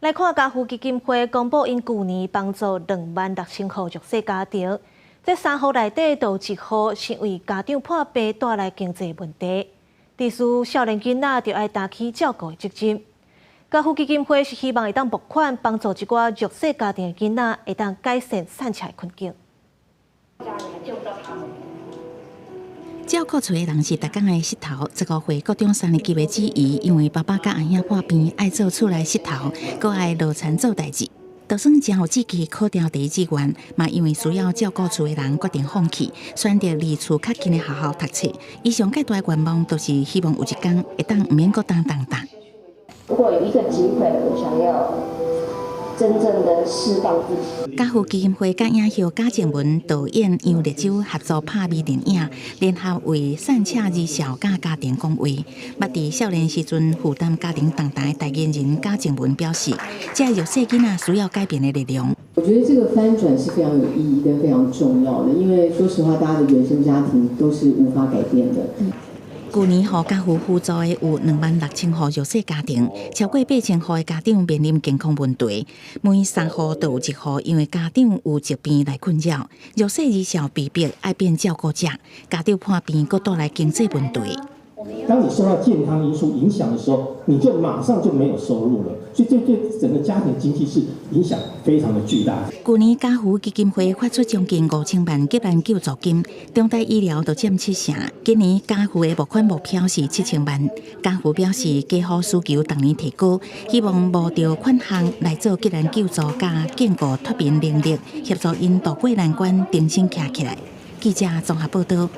來看家扶基金會公布，𪜶舊年幫助26,000戶弱勢家庭，這三戶內底就有一戶是因為家長破病帶來經濟問題，致使少年囡仔著愛擔起照顧的責任。家扶基金會是希望會當募款幫助這寡弱勢家庭的囡仔，會當改善散赤的困境。照顧厝的人是逐工的膝頭。15歲國中三年級的子怡，因為爸爸佮阿兄破病，愛做厝內膝頭，閣愛落田做代誌。就算誠有志氣考著第一志願，嘛因為需要照顧厝的人決定放棄，選擇離厝較近的學校讀冊。伊上蓋大的願望，就是希望有一天會當毋免閣擔重擔。如果有一個機會，我想要真正的釋放自己。家扶基金會佮影后賈靜雯導演楊綠洲合作拍微電影，聯合為散赤兒少佮家庭講話。捌佇少年時陣負擔家庭重擔的代言人賈靜雯表示，這弱勢囡仔需要改變的力量。我覺得這個翻轉是非常有意義跟非常重要的，因為說實話，大家的原生家庭都是無法改變的。舊年予家扶輔助的有26,000戶弱勢家庭，超過8000戶的家長面臨健康問題，每三戶就有一戶因為家長有疾病來困擾。弱勢兒少被逼愛變照顧者，家長破病，閣帶來經濟問題。當你受到健康因素影響的時候，你就馬上就沒有收入了，所以這對整個家庭經濟是影響非常的巨大。舊年家扶基金會發出將近5000萬急難救助金，中台醫療就佔七成。今年家扶的募款目標是7000萬。家扶表示，家戶需求逐年提高，希望募著款項來做急難救助佮建構脫貧能力，協助𪜶渡過難關，重新徛起來。記者綜合報道。